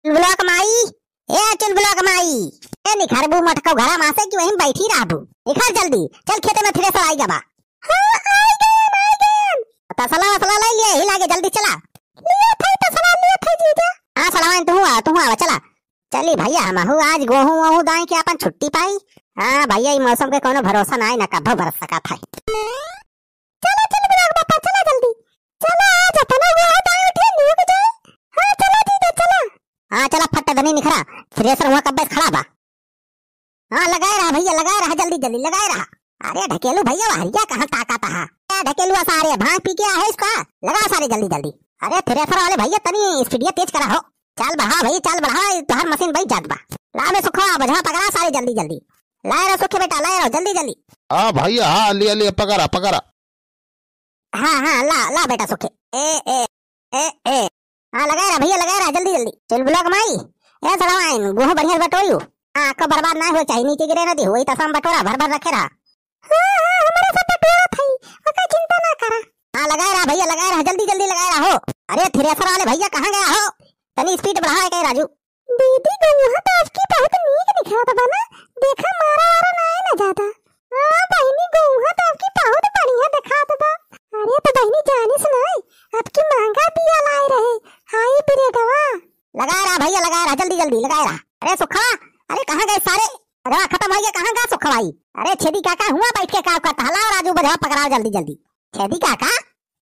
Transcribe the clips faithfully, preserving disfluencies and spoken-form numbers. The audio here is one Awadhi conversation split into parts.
चुलबुलवा क माई, ए चुलबुलवा क माई, ए निखरबू मटकऊ घरा मासे कि वहीं बैठी रहबू? निखर जल्दी, चल खेते में thresher आई गवा। हाँ, आई गयन, आई गयन। तसला वसला लइ लिया, ही लागे, जल्दी चला। लिया थई तसला, लिया थई जीजा। हाँ, सलवाइन, तू आ, तू आ, चला। चली भइया, हमहू आज गोहूँ वोहूँ दाई के आपन छुट्टी पाई। हाँ भइया, ई मौसम के कउनो भरोसा नाई, ना कब्बो बरस सकत है। चला, चला, बड़ा बापा, चला जल्दी। चला, आज अपना गोहूँ दाई उठे, नीक जाए। हाँ, चला जीजा, चला। हाँ, चला, फट दनी निखरा, thresher हुआ कब्बे से खड़ा बा। हाँ, लगाए रहा भइया, लगाए रहा, जल्दी, जल्दी लगाए रहा। अरे ढकेलू भइया, वहरिया कहाँ ताकत हा? ए ढकेलुआ सारे, भांग पी के आए इसका? लगाओ सारे जल्दी, जल्दी। अरे thresher वाले भइया, तनी स्पीडिया तेज करा हो। चाल बढ़ा भइया, चाल बढ़ा, ई तोहार मशीन बैठ जात बा। ला बे सुखवा, बझवा पकड़ा सारे जल्दी, जल्दी। ला रे सुखे बेटा, ला रे, जल्दी, जल्दी। हाँ भइया, हाँ, लिया, लिया, पकड़ा, पकड़ा। हाँ, हाँ, ला, ला बेटा सुखे। ए, ए, ए, ए। हाँ, लगाए रहा भइया, लगाए रहा, जल्दी, जल्दी। चुलबुलवा क माई, ए सलवाइन, गोहूँ बढ़िया से बटोरियो। हाँ, को बर्बाद ना हो चाही, नीचे गिरे ना दी, वही तसम बटोरा, भर भर रखे रहा। हाँ, हाँ, हमरे सब बटोरा थई, ओका चिंता ना करा। हाँ, लगाए रहा भइया, लगाए रहा, जल्दी, जल्दी लगाए रहा हो। अरे thresher वाले भइया कहाँ गया हो? तनी speed बढ़ावा के राजू। दीदी, गौहा तो आपकी बहुत नीक दिखात बा ना, देखा मारा वारा ना आए ना ज्यादा। हाँ बहिनी, गौहा तो आपकी बहुत बढ़िया दिखात बा। अरे तो बहिनी जानिस नाई, आपकी महंगा पिया लाए रहे, हाई ब्रेडवा। लगाए रहा भइया, लगाए रहा, जल्दी जल्दी लगाए रहा। अरे सुखवा, अरे कहाँ गए सारे? अरे खतम होइ गए, कहाँ गए सुखवाई? अरे छेदी काका हुआ बैठ के का करता है? लाओ राजू बझवा पकड़ाओ जल्दी जल्दी। छेदी काका?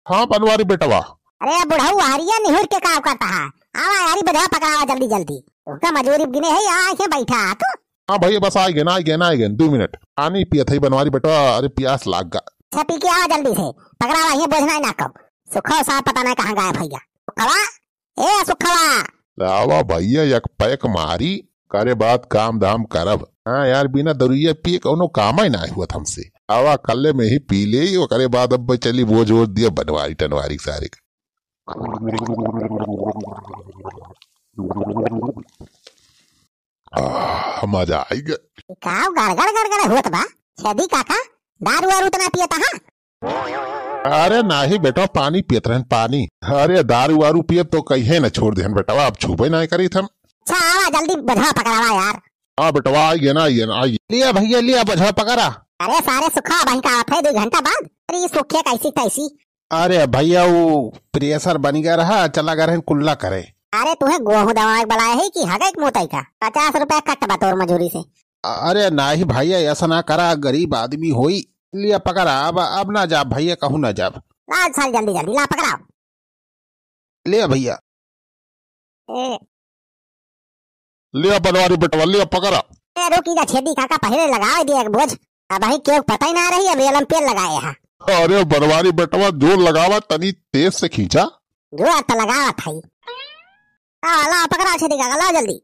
हाँ बनवारी बेटवा। अरे बुढ़ऊ हरिया निहुर के का करता है? आवा यारी बझवा पकड़ावा जल्दी जल्दी। उनका मजूरी गिने है, यहाँ आके बैठा है तू। हाँ भइया, बस आइ गए ना, आइ गए ना, आइ गए, दो मिनट। पानी पियत है बनवारी बेटवा, अरे पियास लाग गा। अच्छा पी के आवा जल्दी से, पकड़ावा, ये बोझना ही ना कब। सुखवा साहब पता नहीं कहाँ गायब भइया। सुखवा, ए सुखवा। लावा भइया एक पैक मारी, करे बाद काम धाम करब। हाँ यार, बिना दरुइया पिए कउनो काम ही ना हुआ हमसे। आवा कल्ले में ही पी ले, ओकरे बाद अब चली बोझ वोझ दिया बनवारी टनवारी सारे का। आह, मजा आइ गए। ई का गड़गड़ गड़गड़ होत बा? छेदी काका, दारू वारू त ना पियत हा? अरे नाही बेटा, पानी पियत रहन, पानी। अरे दारू वारू पियब तो कहिए न छोड़ देहन बेटवा, अब छूबे नाही करीत हम। अच्छा आवा जल्दी बझवा पकड़ावा यार। हाँ बेटवा, आइ गए ना, आइ गए ना, आइ गए। लिया भइया, लिया बझवा पकड़ा। अरे सारे सुखा बहिन का आवत है दो घंटा बाद। अरे ई सुखे कैसी तैसी। अरे भइया, उ प्रेशर बनि गया रहा, चला गए रहन कुल्ला करे। अरे तुहे गोहूँ दवाए के बलाए है कि हगई के मूतई का? पचास रुपया कट बा तोर मजूरी से। अरे नाही भइया, ऐसा ना करा, गरीब आदमी होई। लिया पकड़ा, अब, अब ना जाब भइया, कहूँ ना जाब। ला साल जल्दी जल्दी ला पकड़ाओ। लिया भइया। ए। लिया बनवारी बेटवा, लिया पकड़ा। ए, रुकी जा छेदी काका, पहिले लगावे दिया एक बोझ। अबहीं केहू पता ही ना रही, अब रेलम पेल लगाए हा। अरे बनवारी बेटवा, जोर लगावा, तनी तेज से खींचा। जोर त लगावत हई। लावा, लावा, पकड़ा छेदी काका, लावा जल्दी।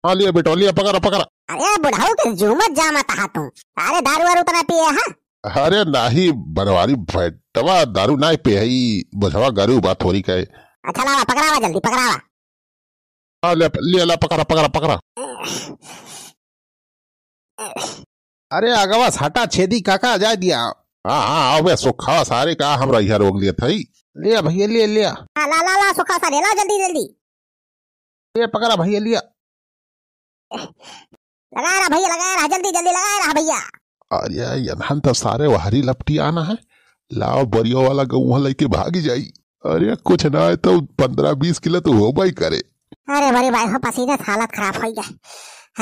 हाँ, लिया बेटवा, लिया, पकड़ा, पकड़ा। अरे बुढ़ऊ के जूमत जामत हा तू। अरे दारू वारू त ना पिए हा? अरे नाही बनवारी बेटवा, दारू नाही पिए हा, ई बोझवा गरू बा थोरी कहे। अच्छा लावा, पकड़ावा जल्दी, पकड़ावा। हाँ, ले, ले, ला, पकड़ा, पकड़ा, पकड़ा। अरे, अगवा से हटा, छेदी काका, जाए दिया। हाँ, हाँ, अबे सुखा सारे का हमरा इहाँ रोक लिया था ई। लिया भइया, लिया, लिया। हाँ, ला, ला, ला, सुखा सारे, ला, जल्दी, जल्दी। ये पकड़ा भइया, लिया। लगा रहा भइया, लगा रहा, जल्दी, जल्दी लगा रहा भइया। अरे, यनहन तो सारे वहरी लपटी आना है। लाओ, बरियो वाला गौवा लइके भागी जाई। अरे, कुछ ना है तो पन्द्रह बीस किलो तो होबा ही करे। अरे, बड़ी बाई हो, पसीने से हालत खराब होइ गए।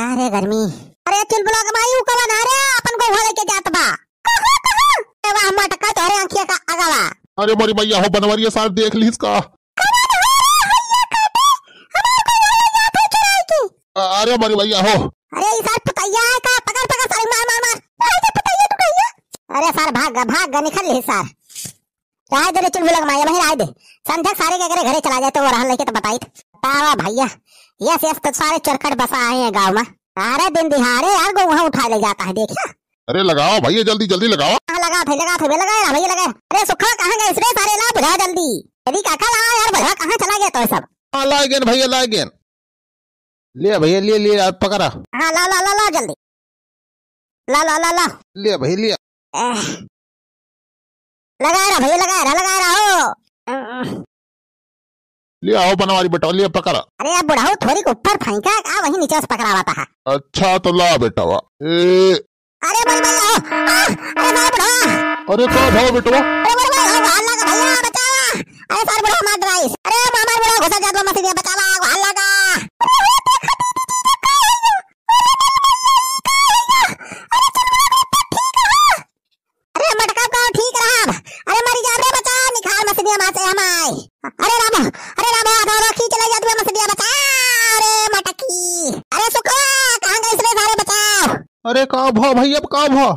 अरे, गर्मी। अरे, चुलबुला के माई, उ कवन है रे, अपन गौवा लइके जात बा। कहाँ, कहाँ? ए, वाह, मटका तोहरे आँखिया का अगवा। अरे, मोरी मैया हो, बनवरिया सार देख लीस का? कवन हो रे, हइया काटे? हमार गौवा ले जात है चुराई के। अरे, मोरी मैया हो। अरे, ई सार पुतैया है का? पकड़, पकड़, सारे मार, मार, मार। अरे, तो पुतैया टुटैया। अरे, सार भाग गा, भाग गा, निकल ले सार। रहे दे रे चुलबुला के माई, वहीं रहे दे। संझक सारे के करे घरे चला जाए तो वो रहन लइके तो बताई। तावा भइया, यस, यस, तो सारे चरकट बसा आए हैं गाँव में। अरे, दिन दिहाड़े यार, गौवा उठा ले जाता है, देखिया। अरे लगाओ भइया, जल्दी, जल्दी लगाओ। हाँ, लगा थे, लगा थे, लगा रहा भइया, लगा। अरे सुखा, कहाँ गए रे सारे? ला बुझा जल्दी। अरे काका, ला यार, बुझा, कहाँ चला गया तो सब? हाँ, ला गेन भइया, ला गेन। ले भइया, ले, ले, आ, पकड़ा। हाँ, ला, ला, ला, ला जल्दी। ला, ला, ला, ला। ले भइया, ले। एह। लगा रहा भइया, लगा रहा, लगा रहा हो। ले आओ बनवारी बेटवा, ले पकड़ा। अरे अब बुढ़ऊ थोड़ी ऊपर फेंका, का वही नीचे से पकड़ावत है। अच्छा तो ला बेटवा। ए। अरे बोल बोल लो। आ, अरे सारे बुढ़वा। अरे का भवा बेटवा? अरे बोल बोल, ओ, गोहार लागा भैया, बचावा। अरे सारे बुढ़वा मार डराइस। अरे मामा बुढ़वा घुसा जात बा मशीन में, बचावा, गोहार लागा। अरे मटका का ठीक रहा। अरे मरी जाब रे बचाओ, निखार मसीनिया माँ से हम आए। अरे रामो, अरे रामो, आधा आधा खींच ले जात बा मसीनिया, बचाओ रे मटकी। अरे सुखवा, कहाँ गइस रे सारे, बचाओ। अरे का भा भैया, का भा?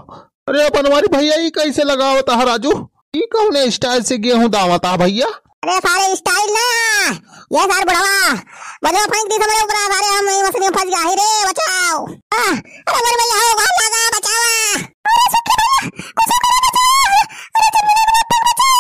अरे बनवारी भैया, ई कैसे लगावत है राजू? ई कौने style से गेहूं दावत है भैया? अरे सारे style ना, ये सार बुढ़वा, बजवा फेंक दी हमरे ऊपर, सारे हम ई मछली में फंस गया ही रे, बचाओ। आ, अरे मर भैया हो, बाहर लागा, बचावा। अरे सुखी भैया, कुछ करो, बचाओ। अरे चल मेरे, मेरे पग बचाओ।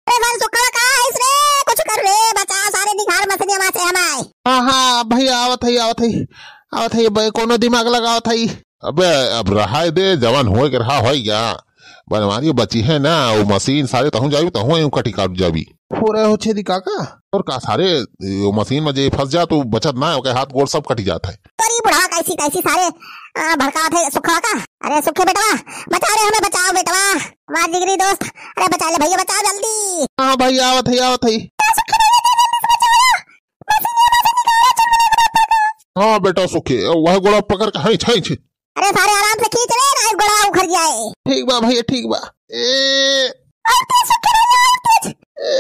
अरे सार सुखवा का है रे, कुछ कर रे, बचाओ, सारे निखार मछली में से हम आए। हाँ, हाँ, भैया, आवत है, आवत है, आवत है, ब-, कोनो दिमाग लगावत है। अबे, अब रहाय दे, जवन होए के रहा, होई गया। बनवारी बची है ना, वो मशीन सारे तहूँ जाबी, तहूँ यूं कटी काट जाबी। हो रहे हो छेदी काका? और का सारे, वो मशीन में जे फंस जा, तो बचत ना है, ओके हाथ गोड़ सब कटी जात है। अरे बुढ़ा, कैसी, कैसी सारे, आ, भड़कावत है सुखवा का। अरे सुखे बेटवा, बचाओ रे, हमें बचाओ बेटवा, हमार जिगरी दोस्त, अरे बचा ले भैया, बचाओ जल्दी। हाँ भाई, आवत है, आवत है। हाँ बेटा सुखे, वह गोड़ा पकड़ के, हाँ, छाई छे। अरे सारे आराम से खींच रे, नहीं गोड़ा उखड़ जाए। ठीक बा भैया, ठीक बा। ए। और तेज सुखे भैया, और तेज। ए।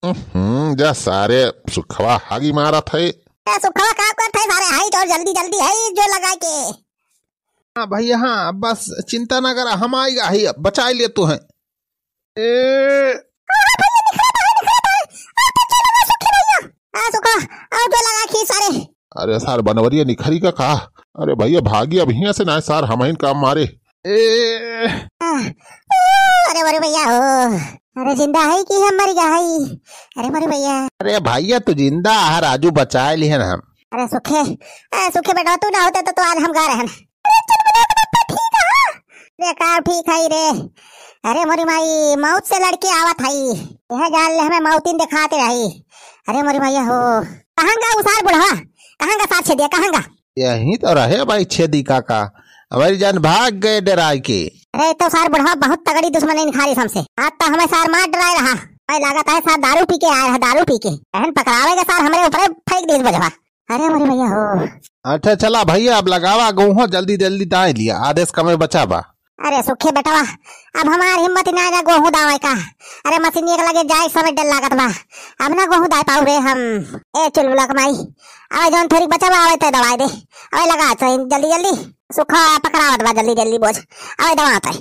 हम्म, जा सारे सुखवा हागी मारत है। ए, सुखवा का करत है सारे, हाइट और जल्दी जल्दी है जो लगा के। हाँ भैया, हाँ, बस चिंता ना करा, हम आइगा ही, अब बचाई ले तू है। ए। हाँ, हाँ, भैया, निखरत है, निखरत है। आ, तो चलो ना, सुखी भैया। आ, सुखा, आ, जो लगा खींच सारे। अरे सार, बनवरिया निखरी का का? अरे भैया, भागी अब हियां से ना, सार, हमहिन काम मारे। ए। आ, अरे मोरे भैया हो। अरे जिंदा है कि हम मर गया है? अरे मोरे भैया। अरे भैया, तू जिंदा है, राजू बचाए लिहन हम। अरे सुखे, ए, सुखे बेटा, तू ना होते तो, तो आज हम गा रहन। अरे चल बेटा, बेटा, ठीक है, हाँ? अरे का ठीक है रे? अरे मोरी माई, मौत से लड़के आवत हई। यह जान ले, हमें मौतिन दिखाते रही। अरे मोरी माई हो, कहाँ गा उसार बुढ़वा? कहाँ गा सार छेदिया, कहाँ गा? यहीं तो रहे भाई छेदी काका, हमारी जान भाग गए डराए के। अरे तो सार बुढ़वा बहुत तगड़ी दुश्मनी निखारी हमसे। आज तो हमें सार मार डराए रहा। भाई लागत है सार दारू पी के आए रहा, दारू पी के। एहन पकड़ावे के सार हमरे ऊपर फेंक दीस बोझवा। अरे मोरे भैया हो। अच्छा चला भैया, अब लगावा गोहूँ जल्दी जल्दी दाए लिया, आदेश कमे बचा बा। अरे सुखे बेटवा, अब हमार हिम्मत ना ना गोहूँ दावे का। अरे मशीनिया के लगे जाए समय डर लागत बा, अब ना गोहूँ दाए पाऊ रे हम। ए चुलबुला कमाई, अबे जौन थोड़ी बचा बा, अबे ते दवाई दे, अबे लगा तो जल्दी जल्दी। सुखा पकड़ावत बा जल्दी जल्दी बोझ, अबे दवा तो।